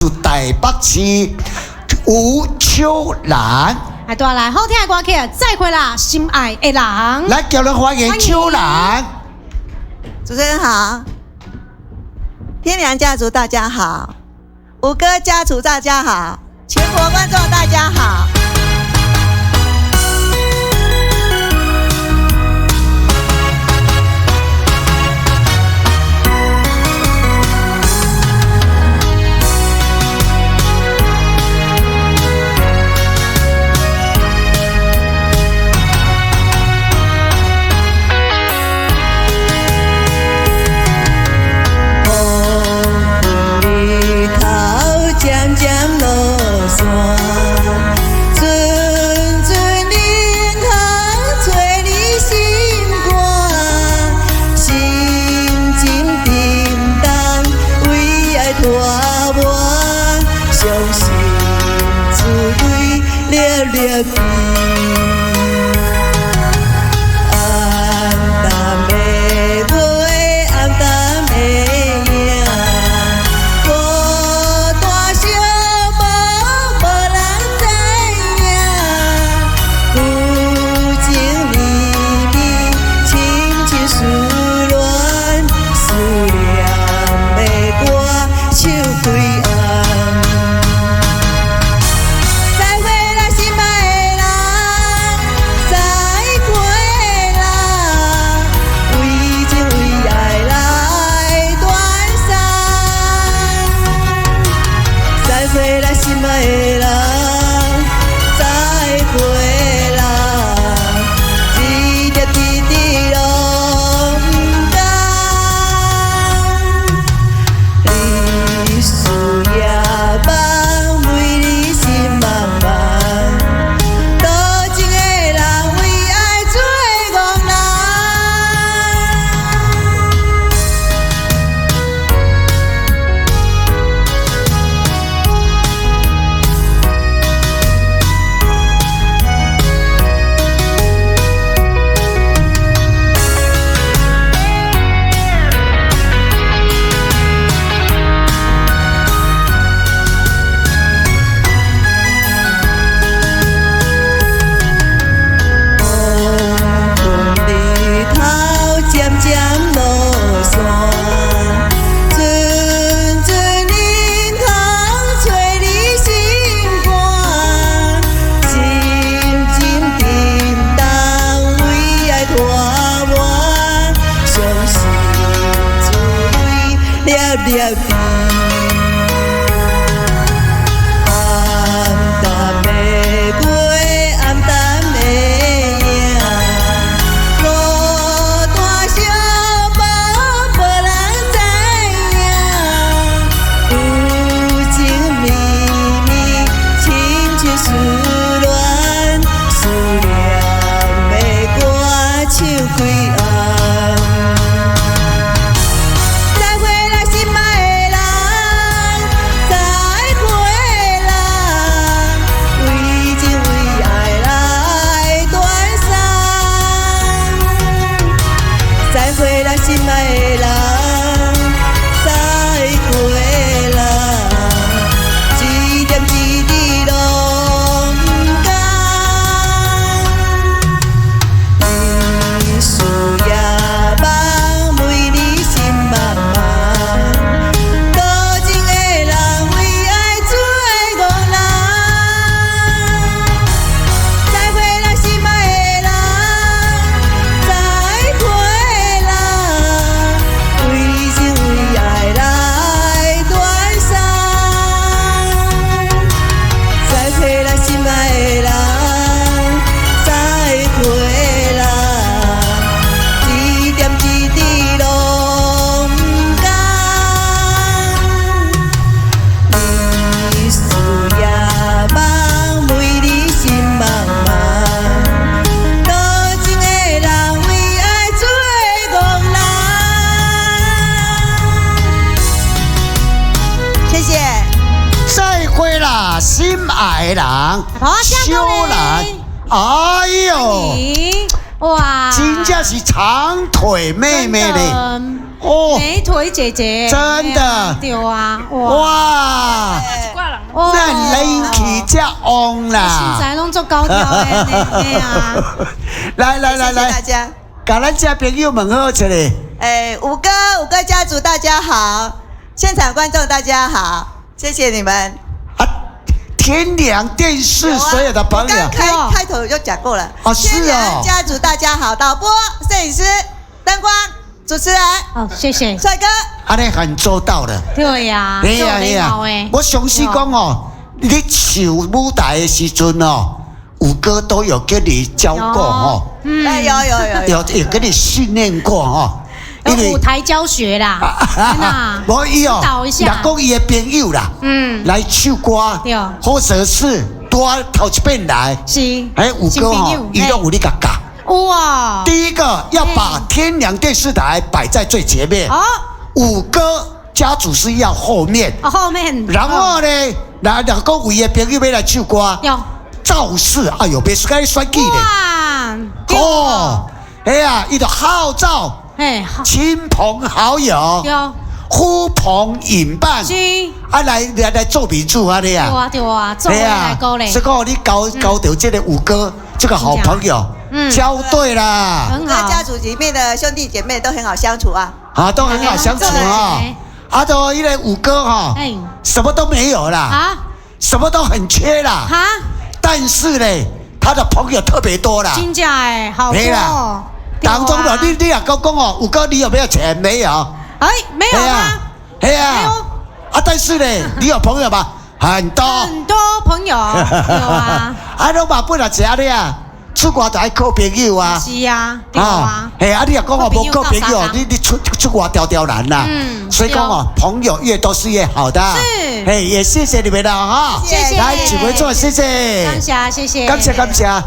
自台北市吳秋蘭。來帶來好聽的歌曲，再會啦，心愛的人。來，叫人歡迎秋蘭。主持人好，天良家族大家好，五哥家族大家好，全國觀眾大家好。愛的人，秋蘭，哎呦，哇，真正是長腿妹妹嘞，哦，美腿姐姐，真的，對啊，哇。旺身啦！材攏足高挑的，嘿啊，來來來謝謝大來，家。共咱遮朋友問好一下。哎，五哥，五哥家族大家好，現場觀眾大家好，謝謝你們。啊，天良電視所有的朋友，我剛開開頭就講過了。哦，是哦。天良家族大家好，導播、攝影師、燈光、主持人，哦，謝謝。帥哥，按呢很周到的。對呀，對呀對呀，我相信講哦，你上舞台的時陣哦，五哥都有給你教過哦，嗯，有有有有給你訓練過哦。有舞台教學啦，無伊哦，導一下，若講伊的朋友啦，來唱歌，或者是多頭一遍來，是，哎，五哥吼，伊攏有咧共教。哇！第一個要把天良電視台擺在最前面，哦，五哥家族是要後面，後面，然後呢，來若講有的朋友欲來唱歌，造勢，哎喲，袂輸共選舉咧，哦，哎呀，伊就號召。親朋好友，呼朋引伴，啊來來來做民主啊你啊，對啊對啊，做來鼓勵。這個你交交到這個五哥這個好朋友，交對啦。很好。家族裡面的兄弟姐妹都很好相處啊。啊，都很好相處啊。啊，都因為五哥哈，什麼都沒有啦，啊，什麼都很缺啦，但是呢，他的朋友特別多啦。真正的，好多。當中的你你若講講哦，五哥你有沒有錢？沒有。哎，沒有嗎？對啊。啊，但是呢，你有朋友嗎？很多。很多朋友。有啊。啊，攏嘛本來是按呢啊，出外就愛靠朋友啊。是啊，對啊。嘿，啊，你若講哦，無靠朋友，你出出外牢牢難啦。嗯。所以講哦，朋友越多是越好的。是。嘿，也謝謝你們了哈。謝謝。來，請回座，謝謝。感謝，謝謝。感謝，感謝。